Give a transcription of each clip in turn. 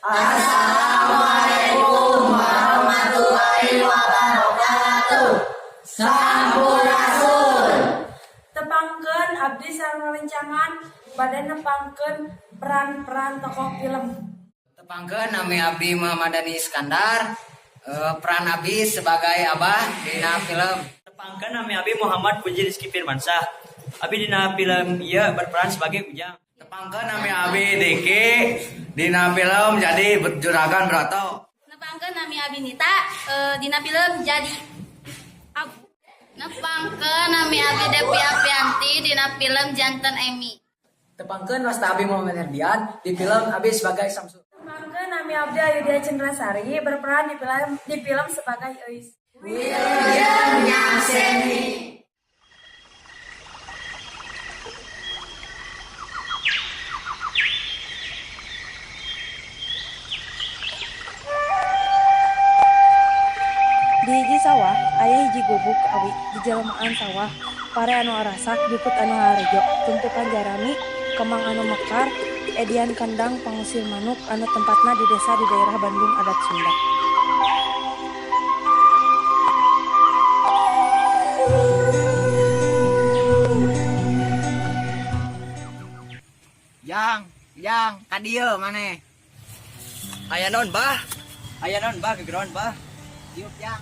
Assalamualaikum warahmatullahi wabarakatuh. Sampurasun. Tepangkeun abdi sareng rerencangan bade nepangkeun peran-peran tokoh film. Tepangkeun, nami abdi Muhammad Dani Iskandar, peran abdi sebagai Abah dina film. Tepangkeun, nami abi Muhammad Puji Rizky Firmansyah. Abi dina film ieu berperan sebagai Ujang. Tepangkeun, nami abi Diki, dina film jadi Juragan Broto. Nepangkeun, nami abi Nita, dina film jadi Abu. Nepangkeun, nami abi Devi Apianti, dina film janten Emi. Tepangkeun, wasta abdi Muhammad Herdian, di film abdi sebagai Samsul. Tepangkeun, nami abdi Ayudhya Cendrasari, berperan di film sebagai Euis. Wilujeng nyakseni. Di hiji sawah aya hiji gubuk awi di jelemaan sawah, pare anu arasak, jukut anu harejo, tumpukan jarami, kembang anu mekar, edian kandang pangusir manuk anu tempatna di desa di daerah Bandung adat Sunda. Jang, Jang, kadieu maneh. Aya naon, Bah? Aya naon, Bah? Gegeroan, Bah? Diuk, Jang.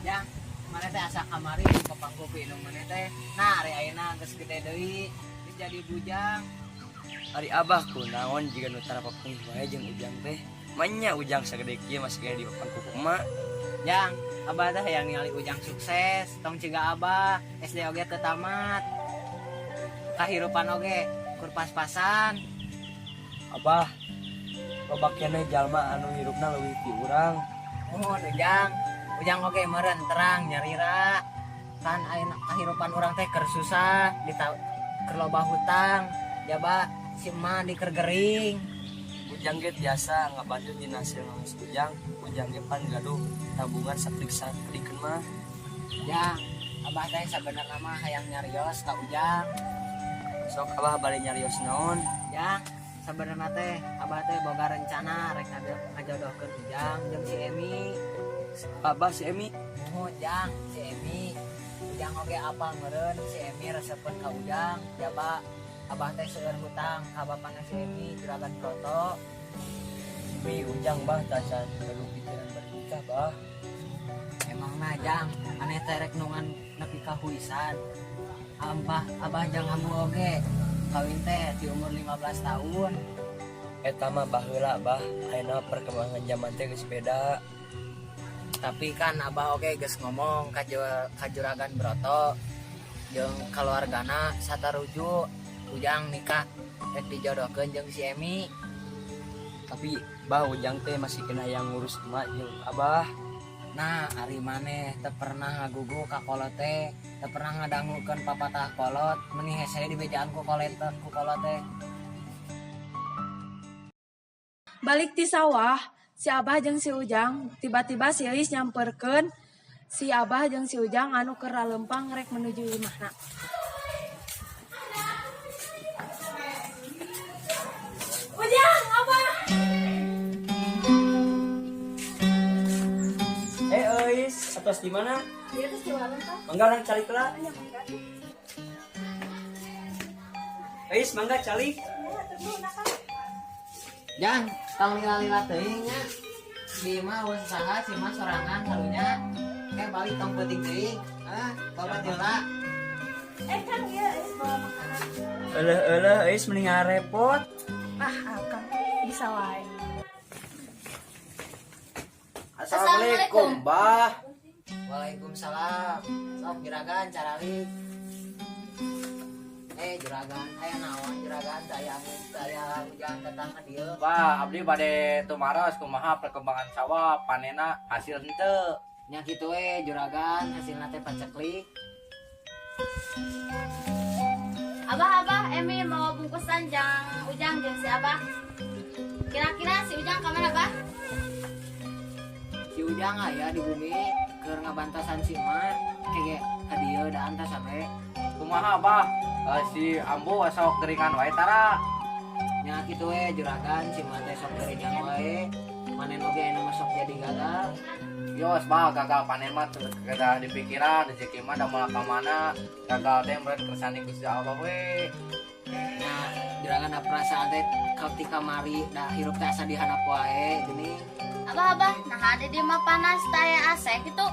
Jang, maneh teh asa kamari papangku indung maneh teh. Nah, ari ayeuna geus gede deui, geus jadi bujang. Ari Abah kunaon jiga nu tara papanggih wae jeung Ujang teh. Manya Ujang sagede kieu masih keneh di papangku ku emak. Jang, Abah teh hayang ningali Ujang sukses, tong ciga Abah, SD oge teu tamat. Kahirupan oge kur pas-pasan. Abah, loba keneh jalma anu hirupna leuwih ti urang. Muhun, Ujang, Ujang oge meureun terang nyarira. Kan ayeuna kahirupan urang teh keur susah, keur loba hutang, jaba si emak di keur gering. Ujang ge tiasa ngabantu dina hasil ngaos Ujang. Ujang ge pan gaduh tabungan sakedik-sakedikeun mah. Jang, Abah teh sabenerna mah hayang nyarios ka Ujang. Sok, Abah bade nyarios naon? Jang, sabenerna teh Abah teh boga rencana rek ngajodohkeun Ujang jeung si Emi. Abah, si Emi? Muhun, Jang, si Emi. Ujang oge apal meureun si Emi resepeun ka Ujang, jaba Abah teh seueur hutang ka bapana si Emi, Juragan Broto. Tapi Ujang, Bah, tacan gaduh pikiran bernikah, Bah. Emangna, Jang, maneh teh rek nungguan nepi ka huisan? Abah, Abah jeung Ambu oge kawin teh di umur 15 tahun. Eta mah baheula, Bah. Ayeuna perkembangan zaman teh geus beda. Tapi kan Abah oge geus ngomong ka Juragan Broto jeung keluargana sataruju Ujang nikah rek dijodohkeun jeung si Emi. Tapi, Bah, Ujang teh masih keneh hayang ngurus emak jeung Abah. Nah, ari maneh teu pernah ngagugu ka kolot teh, teu pernah ngadangukeun papatah kolot, meni hese dibejaan ku kolot teh. Balik ti sawah, si Abah jeung si Ujang, tiba-tiba si Euis nyamperkeun si Abah jeung si Ujang anu keur lempang rek menuju imahna. Ujang, Abah. Eh, Euis, atos di mana? Ieu teh di warung tah. Mangga urang calik lah. Nya, mangga. Euis, mangga calik. Jang, tong lila-lila teuing nya. Di imah euweuh saha, si mah sorangan karunya. Kayak balik tong peuting teuing. Ah, babat heula. Eh, kan ieu Euis bawa makanan. Eleh eleh, Euis mending repot. Ah, akang bisa wae. Assalamualaikum, Bah. Waalaikumsalam. Sok, Juragan, caralik. Eh, Juragan, aya naon, Juragan? Teu aya angin, teu aya hujan datang ka dieu? Bah, abdi bade tumaros kumaha perkembangan sawah, panena hasil henteu. Nya kitu we, Juragan, hasilna teh paceklik. Abah, Abah, Emi mau bungkusan jang Ujang jeung si Abah. Kira-kira si Ujang kemana, Bah? Si Ujang aya di bumi keur ngabantosan si emak kege ka dieu da antos sampe. Kumaha, Bah? Eh, si Ambu sok geringan wae tara? Nya kitu we, Juragan, si emak teh sok geringan. Panen oge anu masuk jadi gagal. Yos bah gagal panen mah teu kedah dipikiran, rezeki mah da moal ka mana. Gagal teh meureun kersane Gusti Allah we. Nah, juragan da perasaan teh kauti kamari da hirup teh asa dihandap wae geuning. Abah abah, nah ada di mah panas teu aya AC gitu.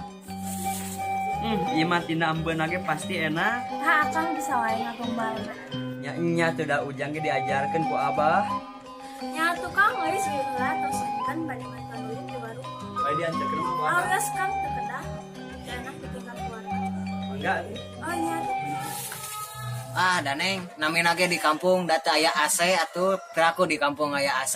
Ieu mah tina ambeuna ge pasti enak. Tah akang bisa wae ngagombal. Nya nya teu da Ujang ge diajarkeun ku Abah. Nya atuh Kang euy heula tos kan bade bantuan duit di warung. Bade dianterkeun ku Abah. Awas Kang teu kedah. Teu enak ditinggal keluarga. Enggak. Oh nya atuh. Ah, da Neng, namina ge di kampung da teu aya AC atuh, piraku di kampung aya AC.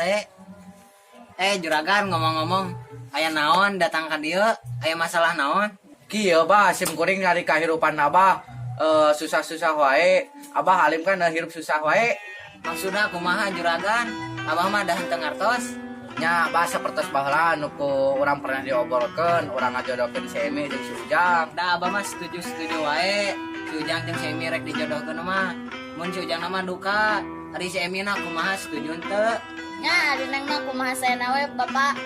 Eh, juragan ngomong-ngomong, aya naon datang ka dieu? Aya masalah naon? Kieu bah sim kuring nyari kahirupan Abah susah-susah wae. Abah alim kan hirup susah wae. Maksudna kumaha juragan? Abah mah dah henteu ngartos. Nya bah sapertos baheula nu ku urang pernah diobrolkeun, urang ngajodohkeun si Emi jeung si Ujang. Da abah mah setuju-setuju wae. Si Ujang jeung si Emi rek dijodohkeun mah. Mun si Ujang mah duka, ari si Emi na kumaha setuju henteu? Nya ari Neng mah kumaha saena we Bapak.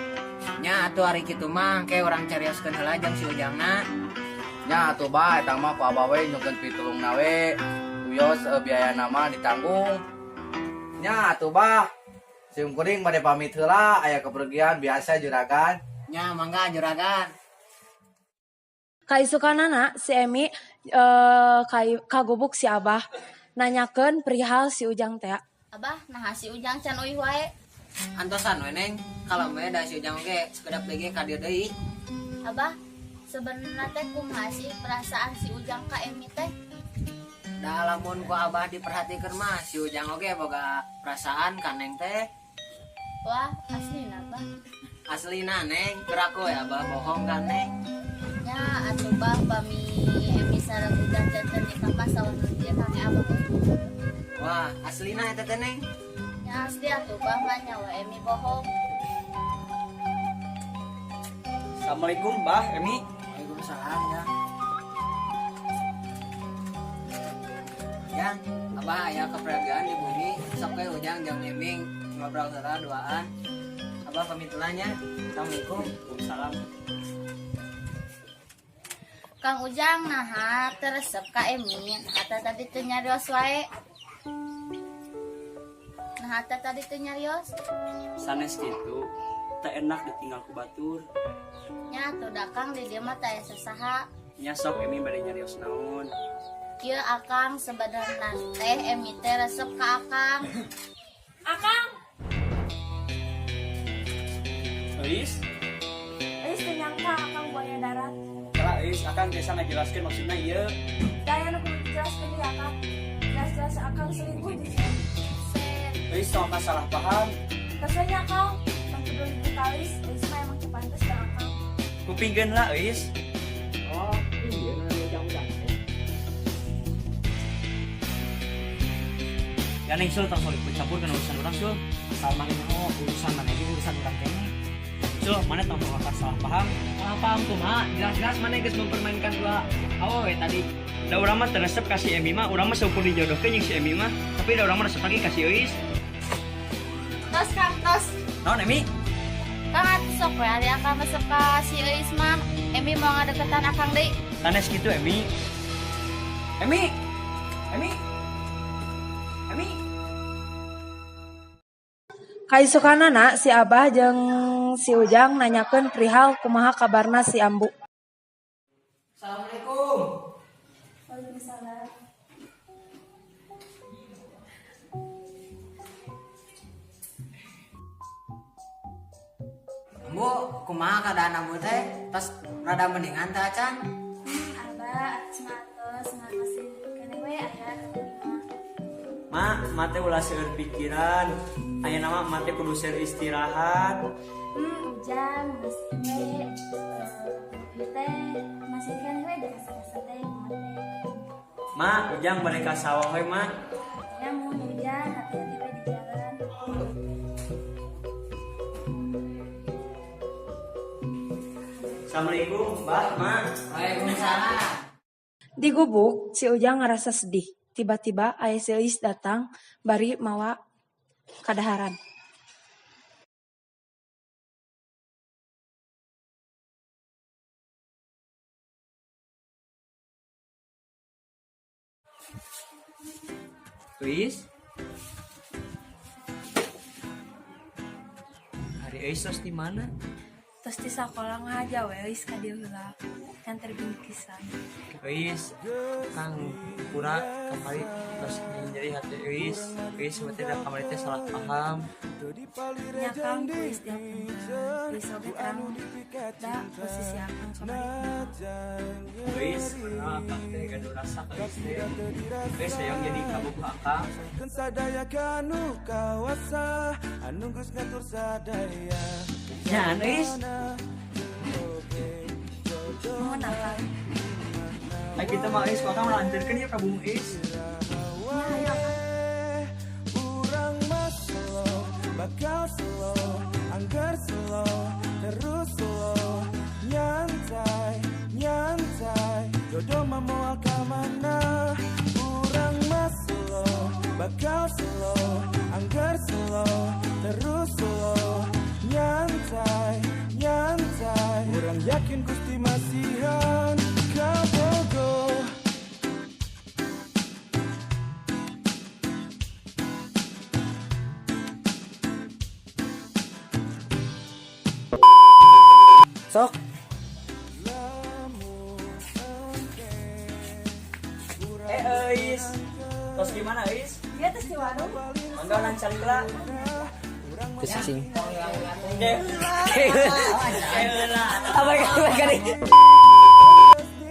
Nya atuh ari kitu mah ke urang carioskeun heula jeung si Ujangna. Nya atuh bah eta mah ku Abah we nyungkeun pitulungna we. Wios biayana mah ditanggung. Nya atuh bah. Sim kuring bade pamit heula aya kepergian biasa juragan. Nya mangga juragan. Kaisukanana si Emi kagubuk si Abah nanyakeun perihal si Ujang teh. Abah, nah si Ujang can uih wae. Antosan we Neng, kalau we da si Ujang oge sakedap deui ka dieu deui. Abah, sebenarnya teh kumaha sih perasaan si Ujang ka Emi teh? Da lamun ku Abah diperhatikeun mah si Ujang oge boga perasaan ka Neng teh. Wah, aslina Abah. Aslina Neng, piraku ya Abah bohong ka Neng. Nya atuh bah pami Emi sareng Ujang janten nikah mah sawah nu dieu kangge Abah. Wah, aslina eta teh Neng. Nya asli atuh bah mah nyawa Emi bohong. Assalamualaikum Bah, Emi. Waalaikumsalam ya. Yang, Abah aya kepergian di bumi, sok we Ujang jeung Emi ngobrol heula duaan. Abah pamit heula nya. Assalamualaikum. Waalaikumsalam. Kang Ujang naha teu resep ka Emi, naha teh tadi teu nyarios wae. Naha teh tadi teu nyarios. Sanes kitu, teu enak ditinggal ku batur. Nya atuh da Kang di dieu mah teu aya sasaha. Nya sok Emi bade nyarios naon. Kieu Akang sebenarna teh Emi teh resep ka Akang. Akang, Euis, euis teu nyangka Akang buaya darat. kala Euis akang biasa ngajelaskeun maksudna ieu. Da aya nu kudu dijelaskeun deui Akang. Jelas-jelas Akang selingkuh jeung si Emi. Euis tong salah paham. Tos we nya Akang, tong peduli ku kalis, euis mah emang teu pantes jeung Akang. Kupingkeun lah Euis. Oh, iya Ujang-ujang. Ya Neng Sul tong sok ikut campur kana urusan urang Sul. Asal mana oh urusan mana ge urusan urang keneh. Sul, mana tong sok salah paham. Salah paham kumaha? Jelas-jelas mana geus mempermainkan dua awewe tadi. Da urang mah teu resep ka si Emi mah, urang mah saukur dijodohkeun jeung si Emi mah. Tapi da urang mah resep lagi ka si Euis. Tos Kang tos. Naon Emi? Kang atuh sok we ari Akang resep ka si Euis mah. Emi mau ngadeketan Akang deui. Sanes kitu Emi. Emi. Emi. Emi. Kaisukanana si Abah jeung si Ujang nanyakeun perihal kumaha kabarna si Ambu. Assalamualaikum. Waalaikumsalam. Ambu, kumaha keadaan Ambu teh? Tos rada mendingan teh acan? Abah atos mah atos ngan masih keneh we aya mah. Ma, mate ulah seueur pikiran. Ayeuna mah mate kudu seueur istirahat. Ujang masih we teh masih keneh we da rasa-rasa teh kumaha teh. Ma, Ujang balik ka sawah we, Ma. Ya mun Ujang hati-hati we di jalan. Assalamualaikum, Bah, Ma. Waalaikumsalam. Di gubuk, si Ujang ngerasa sedih. Tiba-tiba aya si Euis datang bari mawa kadaharan. Euis. Ari Euis tos di mana? Tos di sakola ngahaja we Euis ka dieu heula. Nganter bingkisan. Euis, Kang pura kamari tos nyeri hati Euis. Euis sebetulnya kamari teh salah paham. Nya Kang, ku Euis dihapunten. Euis oge terang da posisi Akang kamari kumaha. Euis, kunaon Akang teh gaduh rasa ka Euis teh. Euis hayang jadi kabogoh Akang. Sadaya kanu kawasa anu geus ngatur sadaya. Nya Euis. Nuhun Akang. Ai kitu mah Euis, ku Akang ulah anterkeun ieu ka bumi Euis. Nya hayu Akang. Urang mah slow, bakal slow, angger slow, terus slow, nyantai, nyantai, jodoh mah moal ka mana. Urang mah slow, bakal slow, angger slow, terus slow, nyantai, nyantai. Urang yakin Gusti masihan kabogoh. Sok. Eh Euis, tos gimana Euis? Dia tos di warung. Mangga urang calila. Terus sing. Oke. Apa kali?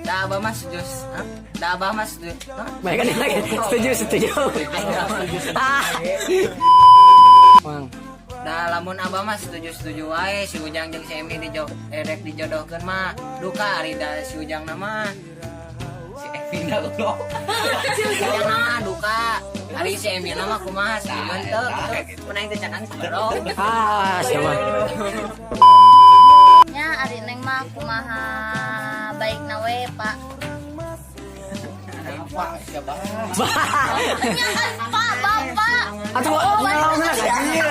Da abah mah setuju. Hah? Da abah mah setuju. Hah? Baik kan lagi. Setuju, setuju. Ah. Mang. Da lamun abah mah setuju-setuju wae si Ujang jeung si Emi dijo erek dijodohkeun mah duka ari da si Ujang nama si Emi da goblok. Si Ujang nama duka ari si Emi nama kumaha sieun teu gitu. Menang teh can dorong. Ah, siapa? Nya ari Neng mah kumaha baikna we, Pak. Pak, siapa? Nya kan Pak, Bapak. Atau ngelawan anjir.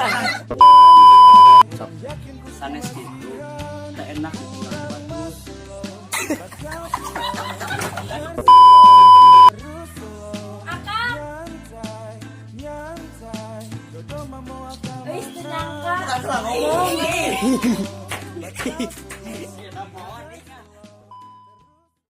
Sanes gitu. Tak enak ditinggal batur. Akang. Euis teu nyangka. Ngomong.